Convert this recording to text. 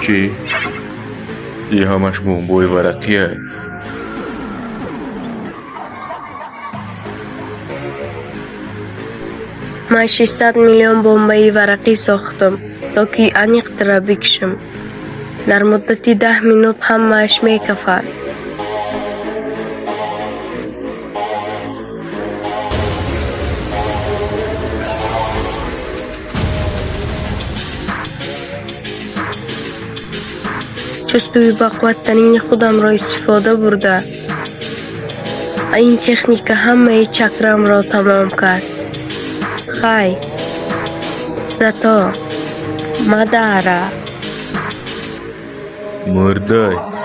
Чӣ? И ҳамаш бомбои варақия? Ман 600 миллион бомбаи варақӣ сохтам, то ки аниқ тура бикушам. Дар муддати 10 минут ҳамааш мекафад. Чувствую, бақувваттарини худамро истифода бурда, ин техника ҳамаи чакрамро тамом кард. Хай, зато Мадара. Мурдай.